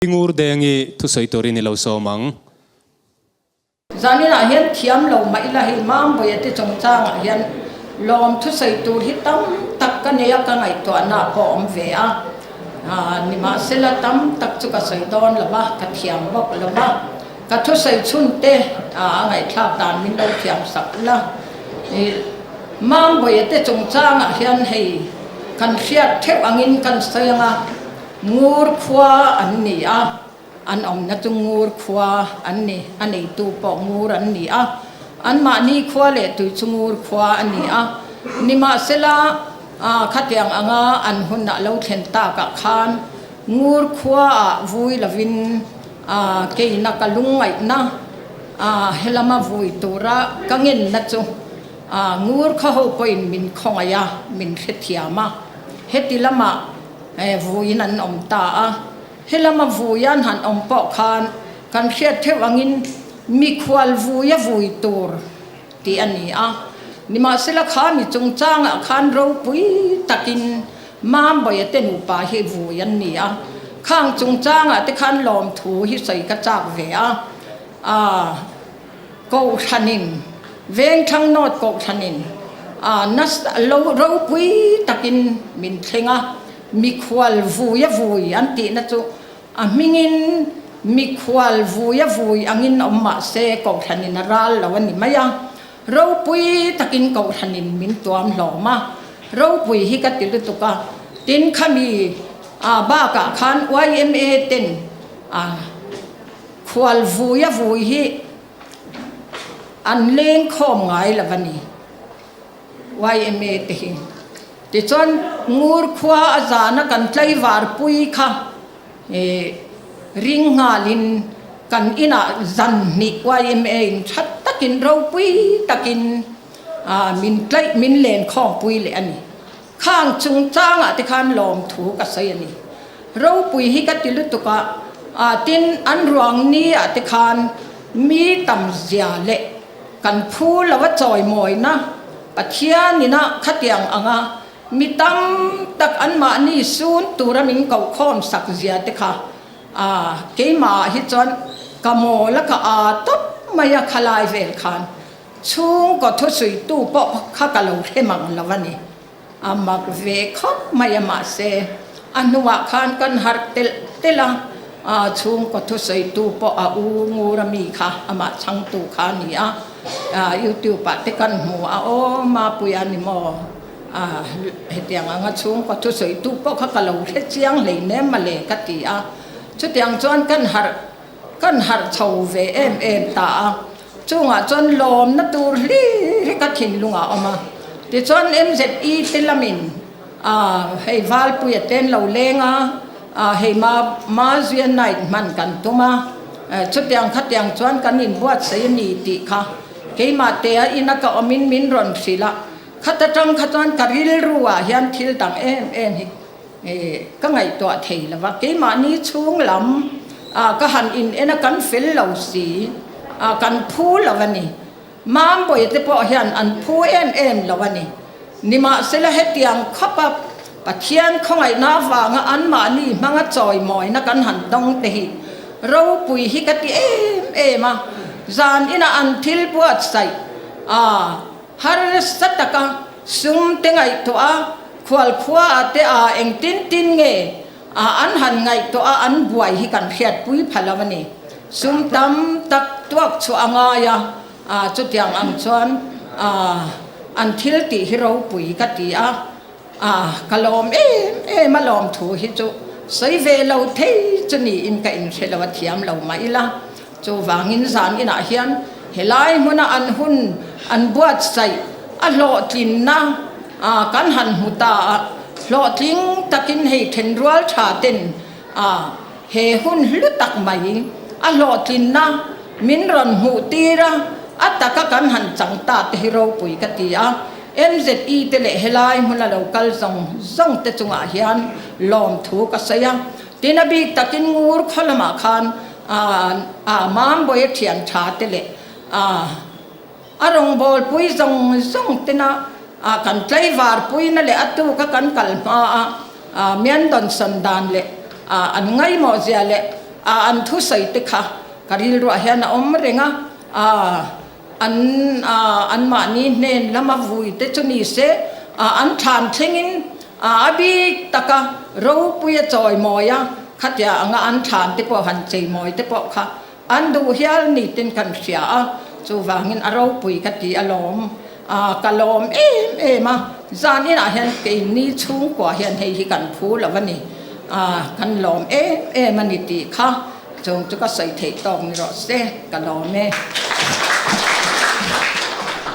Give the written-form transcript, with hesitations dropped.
Pi Ngurdengi thusawi turin i lo sawm ang. Zaninah hian thiam lo mah ila hei Mambawiate chungchangah hian lawm thusawi tur hi tam tak ka nei a, ka ngaihtuahna pawh a awm ve a. Nimahsela tam tak chu ka sawi dawn lo va, ka thiam bawk lo va. Ka thusawi chhunte a ngaihthlak dan min lo thiam sak ula. Mambawiate chungchangah hian hei kan hriat theuh angin kan sawi ang a. Ngur khua an ni a, an awmna chu ngur khua an ni, a neitu pawh ngur an ni a, anmahni khua leh tui chu ngur khua a ni a. Nimahsela, khatiang anga an hunah lo thlen takah khan ngur khuaah vui lovin keina ka lungngaihna helama vui tura ka ngenna chu ngur khaw ho pawhin min khawngaih a, min hrethiam a, heti lamah Vuiin an awm ta a, helama vui an han awm pawh khan kan hriat theuh angin mikhual vui a vui tur tih a ni a. Nimahsela kha mi chungchangah khan ropui takin Mambawiah te nupa hi vui an ni a, khang chungchangah te khan lawmthu hi sawi ka chak ve a, aa. Kohhranin, Vengthlang North Kohhranin a nasa lo ropui takin min thleng a, mikhual vui a vui an tihna chu a hmingin mikhual vui a vui angin awm mah se Kohhranin a ral lo a ni mai a, ropui takin Kohhranin min tuam hlawm a, ropui hi ka ti lutuk a, tin khami a bakah khan yma ten a. Khual vui a vui hi an leng khawm ngai lo a ni, yma te hi. Tichuan ngur khua a zana kan tlaivar pui kha ring nghalin kan inah zan hnih yma in tha takin ropui takin min tlaih min len khawm pui leh a ni. Khang chungchangah te khan lawmthu ka sawi a ni. Ropui hi ka ti lutuk a, tin an ruang ni ah te khan mi tam zia leh kan phu lo a chawimawina Pathian ina khatiang anga mi tam tak anmahni sun tura min kohkhawm sak zia te kha keimah ah hi chuan ka mawl a ka aa tawp mai a khalai vel khan Chhungkaw thusuitu pawh kha ka lo hre mang lo a ni. A mak ve khawp mai a mahse a hnuah khan kan harh telh telh a, a chhungkaw thusawitu pawh a u ngur a mi kha amah chhangtu kha a ni a, youtube ah te kan hmu a aw Mapuia a ni maw hetiang anga chhungkaw thusawitu pawh kha ka lo hre chiang hleinem mawle ka ti a, chutiang chuan kan harh Kan harh chho ve em em ta a, chungah chuan lawmna tur hlir hi ka thinlungah a awm a. Tichuan MZE te lamin hei Valpuia te an lo leng a, hei ma Mazuia night hman kan tum a, chutiang khatiang chuan kan inbuatsaih a ni tih kha keimah tea ina ka awmin min rawn hrilh a, khata tang kha chuan ka rilru ah hian thil dang em em hi Ka ngaihtuah thei lo va, keimahni chhung lam ka han in en a, kan fel lo si, kan phu lo a ni. Mambawi te pawh hian an phu em em lo a ni. Nimahsela hetiang khawpa Pathian khawngaihna avanga anmahni hmanga chawimawina kan han dawng te hi ropui hi ka ti em em a, zan inah an thil buatsaih a harsa taka sum te ngaihtuah a, Khualkhua ah te a eng tin tin nge a an han ngaihtuah a an buai hi kan hriatpui pha lo a ni. Sum tam tak tuak chhuah a ngai a, a chutiang ang chuan a an thil tih hi ropui ka ti a, a ka lawm em em a lawm thu hi chu sawi ve lo thei chu niin ka inhre lo a thiam lo mah ila chuvangin zan inah hian helai hmuna an hun an buatsaih a hlawhtlinna kan han hmu ta a, hlawhtling takin hei thenrual tha ten he hun hlu tak mai a hlawhtlinna min rawn hmuh tir a, a taka kan han chang ta te hi ropui ka ti a, MZE te leh helai hmuna lo kal zawng zawng te chungah hian lawmthu ka sawi a. Tin a bik takin ngur khaw lamah khan a Mambawi a thian tha te leh a rawngbawlpui zawng zawng tena kan tlaivar puina leh a tuka kan kal hma a mian dawnsawn dan leh an ngaimawh zia leh. An thusawi te kha ka rilruah hian a awm reng a, an anmahni hnen lama vui te chu ni se, an thlan thlengin a bik taka ropui a chawimawi a, khatia anga an thlan te pawh han cheimawi te pawh kha An duh hial ni tin kan hria a, chuvangin a ropui ka ti alawm. Ka lawm em em a, zan inah hian keini chhungkua hian hei hi kan phu lo a ni. Kan lawm em em a ni tih kha chung chu ka sawi theih tawk ni rawh se, ka lawm e.